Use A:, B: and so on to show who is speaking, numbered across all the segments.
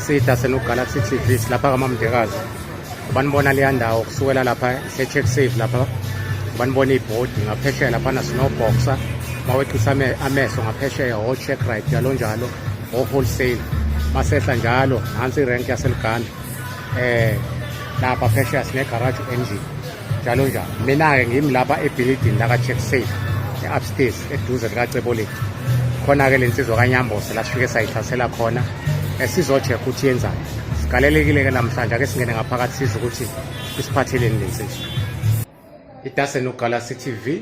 A: Siyidase Galaxy TV silapha kaMamdekazi. Banibona leya ndawo kusukela lapha ise-check safe lapha banibona ibhodi ngaphesheya laphana sinoboxer maweqisa amehlo ngaphesheya o-check right njalo njalo o-wholesale masehla njalo nansi irenk yaseliganda lapha phesheya sine-garage engine njalo njalo. Mina-ke ngimi lapha ebhilidini laka-check safe e-upstairs eduze likaCebolethu. Khona-ke le nsizwa kaNyambose la sifike sayihlasela khona esizocheck ukuthi yenzani. Sigalelekile-ke namhlanje, ake singene ngaphakathi sizwe ukuthi isiphatheleni le nsizwa. Idase Galaxy TV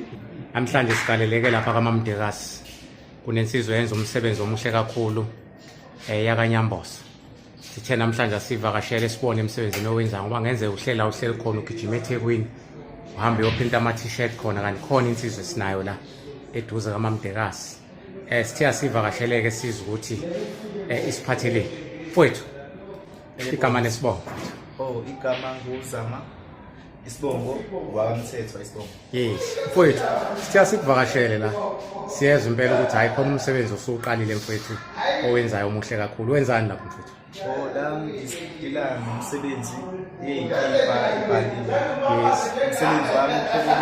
A: namhlanje sigaleleke lapha kaMamdekasi. Kunensizwa yenza umsebenzi omuhle kakhulu yakaNyambose. Sithe namhlanje asivakashele sibone emsebenzini owenzayo ngoba ngenzeka uhlela uhleli khona ugijima eThekwini uhambe uyoprinta ama-t-shirt khona, kanti khona insizwa esinayo la eduze kaMamdekasi. Sithe asivakasheleke sizwe ukuthi isiphatheleni. Mfowethu, igama nesibongo.
B: Oh, igama nguZama, isibongo wakamthethwa isibongo.
A: Yes, mfowethu, sithe asikuvakashele la. Siyezwa impela ukuthi hayi khona umsebenzi osuqalile mfowethu owenzayo omuhle kakhulu. Wenzani lapho mfowethu?
B: Oh, la ngidila ngomsebenzi yey'kipa ebhaliwe.
A: Yes.
B: Umsebenzi wami indlela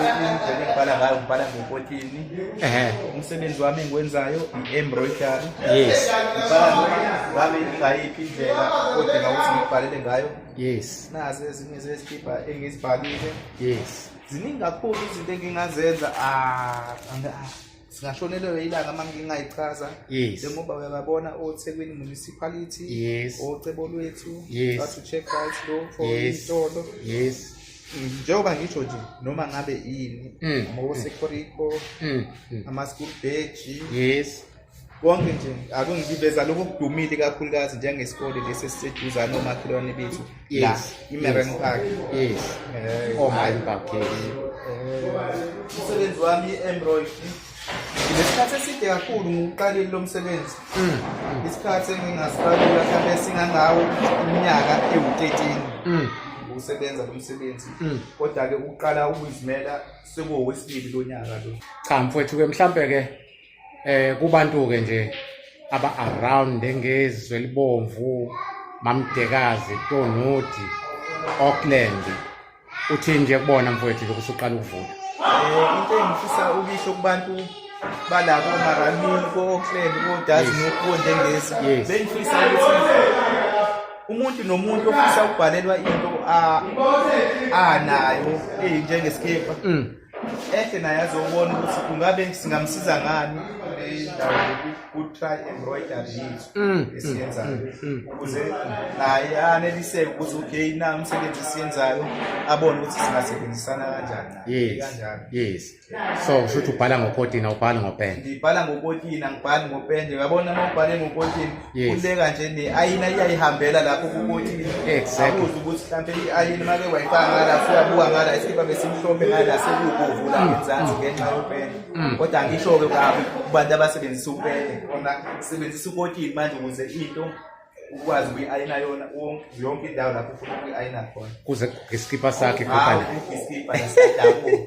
B: engibhala ngayo ngibhala ngokotini. Umsebenzi wami engiwenzayo i-embroidery.
A: Yes.
B: Ngibhala noma ngabe ingayiphi indlela odinga ukuthi ngikubhalele ngayo.
A: Yes.
B: Nazi ezinye zezikibha engizibhalile.
A: Yes.
B: Ziningi kakhulu izinto engingazenza, singashonelwa ilanga uma ngingayichaza.
A: Yes.
B: Njengoba uyababona oThekwini Municipality,
A: Yes.
B: ocebo lwethu,
A: Yes.
B: bathi check right lo for
A: Yes.
B: isitolo.
A: Yes.
B: Njengoba ngisho nje noma ngabe yini, ama-Sekoriko, ama-school badge.
A: Yes.
B: Konke nje ake ngiveza lokho okudumile kakhulukazi njengesikole lesi esiseduzane omakhelwane bethu la
A: Yes.
B: i-Marine Park.
A: Yes. Oh, Marine Park, yes.
B: Umsebenzi wami i-embroidery. Nginesikhathi eside kakhulu ngiwuqalile lo msebenzi. Isikhathi engingasibalula mhlawumbe singangawo iminyaka ewu-13 ukusebenza lo msebenzi. Kodwa-ke ukuqala ukuzimela sekuwowesibili lo nyaka lo.
A: Cha mfowethu ke mhlambe ke kubantu ke nje aba around engezwe libomvu, Mamdekazi, Tonodi, Auckland, uthi nje kubona mfowethu nje usuqala ukuvula.
B: Into engifisa ukisho kubantu balabo Maranini, ko-Auckland, ko-Duznok, ko-Ndengezi, bengifisa ukuthi umuntu nomuntu ofisa ukubhalelwa into anayo eyinjengesikibha ehle naye azobona ukuthi kungabe singamsiza ngani kule ndawo ku-try embroidery yethu esiyenzayo, ukuze naye aneliseke ukuthi okay na umsebenzi esiyenzayo, abone ukuthi singasebenzisana kanjani naye.
A: Yes.
B: Kanjani.
A: Yes. So kusho ukuthi ubhala ngokotini, awubhali ngopende.
B: Ngibhala ngokotini, angibhali ngopende. Uyabona uma ubhale ngokotini,
A: Yes.
B: kuleka nje ne-ayina iyayihambela lapho kukotini.
A: Exactly.
B: Awuzwa ukuthi mhlampe i-ayini make wayifaka ngala, usuyabuka ngala isikipa besimhlophe ngala sekubovu la ngezansi ngenxa yopende. Kodwa angisho-ke kabi kubantu abasebenzisa upende, kona sebenzisa ukotini manje ukuze into ukwazi ukuyi-ayina yona yonke indawo lapho ufuna ukuyi-ayina khona.
A: Kuze iskipa sakhe
B: Hawu,
A: kuqala.
B: iskipa siyadabuka,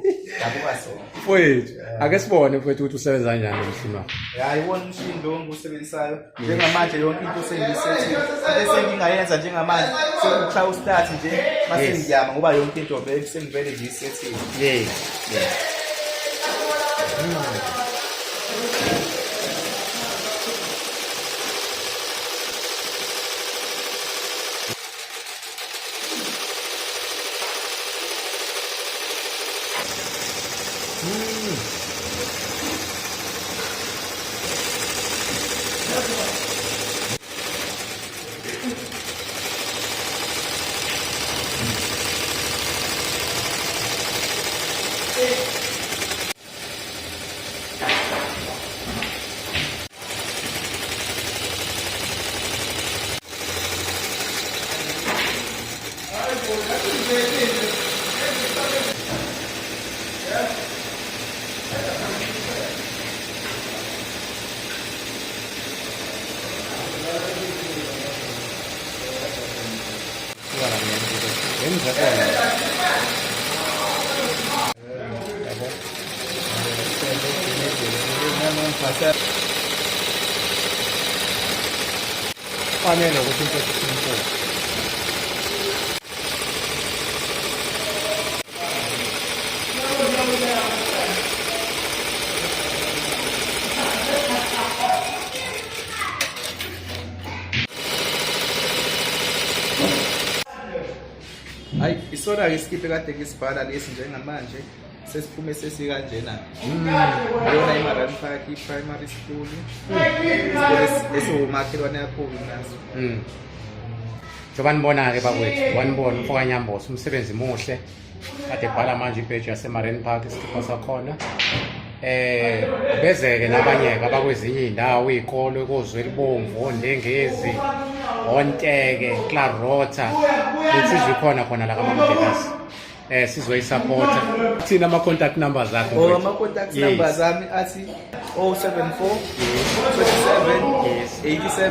B: dabuka sona.
A: Mfowethu, ake sibone mfowethu ukuthi usebenza kanjani lo mshini wakho.
B: Hayi, wona umshini lo engiwusebenzisayo njengamanje yonke into sengiyisethile. Into esengingayenza njengamanje sekushaya ustart nje mase
A: Yes.
B: ngiyama ngoba yonke into vele sengivele ngiyisethile.
A: Yes. Yes. Fanele ukuthi into
B: Hayi, isona-ke isikipha ekade ngisibhala lesi njengamanje sesiphume sesikanjena. Iyona i-Marine Park i-primary school, isikole esiwumakhelwane kakhulu naso.
A: Njengoba nibona-ke bakwethu, wanibona umfo kaNyambose, umsebenzi muhle. Kade ebhala manje ibheji yase-Marine Park, isikipha sakhona. Beze-ke nabanye-ke abakwezinye iy'ndawo, iy'kole koZwelibomvu, oNdengezi, oNteke, Clarota. Insizwa ikhona khona la kaMamdekasi. Sizoyisupporta. Thina ama-contact numbers akho,
B: Oh,
A: mfethu?
B: ama-contact numbers ami athi 074 27 87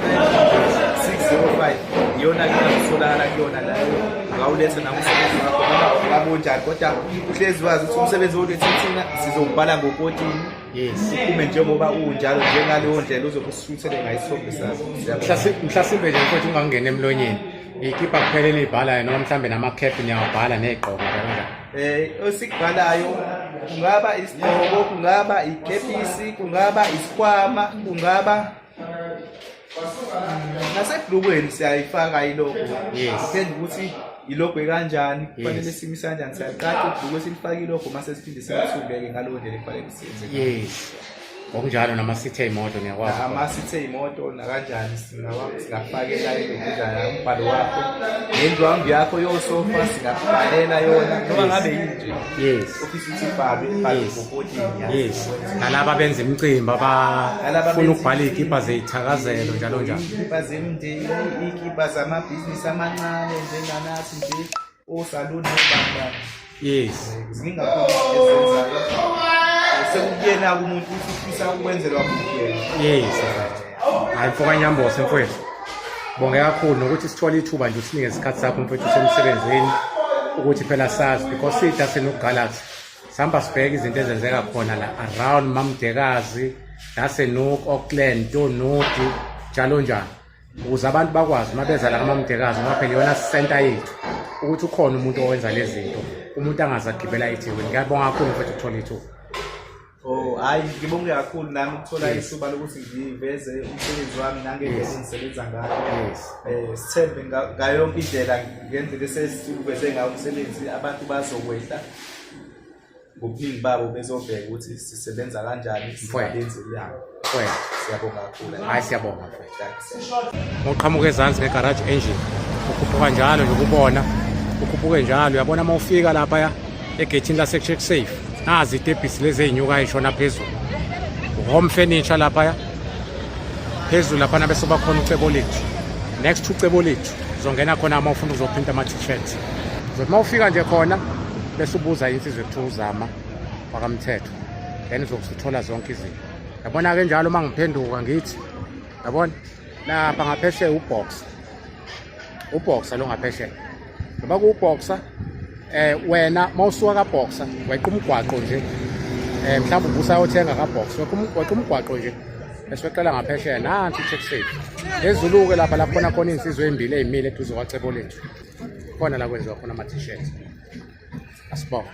B: 605. Iyona-ke engakutholakala kuyona leyo. Ungawuletha nawe umsebenzi wakho noma ungabe unjani, kodwa uhlezi wazi ukuthi umsebenzi olethe thina sizowubhala ngokotini, uphume njengoba unjalo, njengaleyo ndlela uzobe usishuthele ngayo isithombe sakho. Siyabonga.
A: Mhlasimbe nje mfowethu, ungangena emlonyeni, ikipa kuphela eniyibhalayo noma mhlambe nama-cap niyawabhala ney'gqoko njalo njalo?
B: Esikubhalayo kungaba isigqoko, kungaba ikepisi, kungaba isikhwama, kungaba nasebhlukweni siyayifaka ilogo. Depend ukuthi ilogo ekanjani, kufanele simise kanjani. Siyaqaqa ibhluku esilifaka ilogo, mase siphinde silithungeke ngalowo ndlela ekufanele siyenze ngayo.
A: Yes, ngokunjalo namasithi ey'moto niyakwazi.
B: Amasithi ey'moto nakanjani singakufakela ilokhuzana umbhalo wakho, nendwangu yakho yosofa singakubhalela yona, noma ngabe yini nje ofisa ukuthi ibhalwe, ibhalwe ngokotini.
A: Yes, nalaba benza imicimbi,
B: Nalaba
A: abafuna
B: benza
A: ukubhala
B: imicimbi.
A: iy'kipa zey'thakazelo njalo njalo.
B: Iy'kipa zemindeni, iy'kipa zamabhizinisi amancane njenganathi nje, osaluni nobani. Ziningi kakhulu ezenzayo, sekukuyena-ke umuntu ukuthi ufisa ukwenzelwa kuphi yena.
A: Yes, hayi mfo kaNyambose mfowethu, bonge kakhulu nokuthi sithole ithuba nje usinike isikhathi sakho mfowethu usemsebenzini, ukuthi phela sazi because siyiDasenook Galaxy sihamba sibheke izinto ezenzeka khona la around Mamdekazi, Dasenook, Auckland, Tonodi, njalo njalo, ukuze abantu bakwazi uma beza la kaMamdekazi, ngoba phela iyona center yethu, ukuthi ukhona umuntu owenza lezi zinto, umuntu angaze agibela eThekwini. Ngiyabonga kakhulu mfowethu ukuthola ithuba.
B: Oh, hayi, ngibonge kakhulu nami ukuthola ithuba lokuthi ngiveze umsebenzi wami nangendlela engisebenza ngayo. Sithembe ngayo yonke indlela, ngendlela esesiwuveze ngayo umsebenzi, abantu bazokwehla ngobuningi babo bezobheka ukuthi sisebenza kanjani,
A: Mfowethu.
B: singabenzelani.
A: Mfowethu.
B: Siyabonga kakhulu.
A: Hayi, siyabonga mfowethu.
B: Thanks.
A: Uqhamuka ezansi ngegarage engine, ukhuphuka njalo nje, ukubona ukhuphuke njalo, uyabona uma ufika lapha ya egethini lase-Check Safe, nazi itebhisi lezi ey'nyukayo ishona phezulu, home furniture laphaya phezulu laphana, bese bakhona ucebo lethu, next to ucebo lethu uzongena khona uma ufuna uzoprinta ama-t-shirt. Uzothi uma ufika nje khona bese ubuza insizwa ekuthiwa uZama wakamthetho, then uzokusuthola zonke izinto. Yabona-ke njalo uma ngiphenduka ngithi, yabona lapha ngaphesheya uBoxer, uBoxer lo ngaphesheya, ngoba kuwuBoxer wena mawusuka kaBoxer weqa umgwaqo nje, mhlawumbe ubusayothenga kaBoxer, weqa umgwaqo nje bese weqela ngaphesheya, nansi i-Check Safe. Ezulu-ke lapha la khona khona iy'nsizwa ey'mbili ey'mile eduze kwacebo lethu, khona la kwenziwa khona ama-t-shirt. Asibonge.